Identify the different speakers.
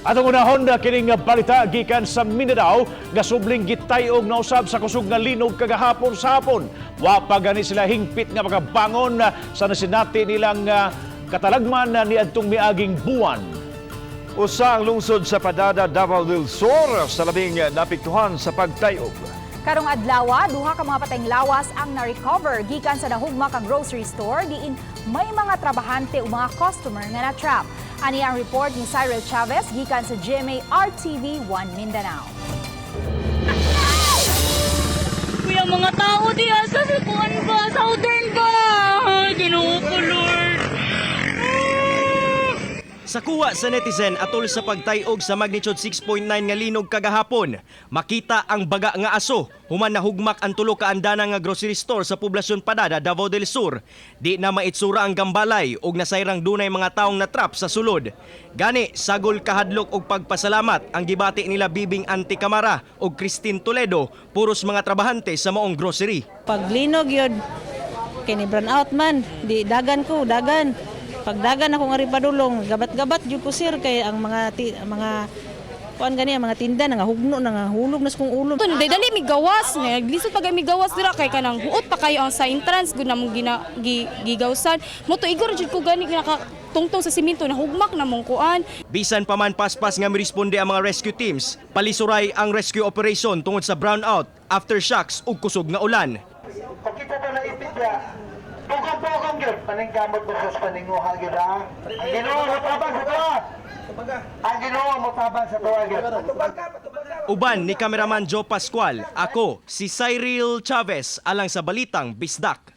Speaker 1: Atong unahon na kining balita gikan sa Mindanao nga subling gitay-og na usab sa kusog nga linog kagahapon sa hapon. Wa pa gani sila hingpit nga makabangon sa nasinati nilang katalagman niadtong miaging buwan.
Speaker 2: Usa ang lungsod sa Padada, Davao del Sur sa labing naapektuhan sa pagtayog.
Speaker 3: Karong adlaw, duha ka mga patayng lawas ang na-recover gikan sa nahugmak ang grocery store diin may mga trabahante o mga customer nga na-trap. Ani ang report ni Cyril Chavez gikan sa GMA RTV 1 Mindanao.
Speaker 4: Kuya, mga tao diya sa kuan ba? Southern ba? Ay, Ginoo ko, Lord.
Speaker 5: Sa kuha sa netizen atol sa pagtayog sa magnitude 6.9 nga linog kagahapon, makita ang baga nga aso human nahugmak ang tulo ka andana nga grocery store sa poblasyon Padada, Davao del Sur. Di na maitsura ang gambalay ug nasayrang dunay mga taong natrap sa sulod. Gani sagol kahadlok og pagpasalamat ang gibati nila Bibing Anti Camara ug Christine Toledo, puros mga trabahante sa maong grocery.
Speaker 6: Paglinog yun, kini brown out man, di dagan ko, dagan. Pagdagan ako nga padulong, gabat-gabat jud ko, sir, kay ang mga ti, ang mga kuan gani ang mga tinda nangahugno, nangahulog na sa kong ulo.
Speaker 7: Ito, dali dali mi gawas, naglisod pa mi gawas dira kay kanang huot pa kayo ang sa entrance gud namong gina gi, gigawsan. Mo to igor jud ko gani nakatungtong sa simento, nahugmak na mong kuan.
Speaker 5: Bisan pa man paspas nga miresponde ang mga rescue teams, palisuray ang rescue operation tungod sa brownout, aftershocks ug kusog nga ulan.
Speaker 8: Pagkita pa na ipit ya, pugong-pugong yun. Paningkamot mo sa paninguha yun, ha? Ang Ginoo mo tabang sa tuwa. Ang Ginoo mo tabang sa tuwa yun.
Speaker 5: Uban ni cameraman Joe Pascual, ako si Cyril Chavez alang sa Balitang Bisdak.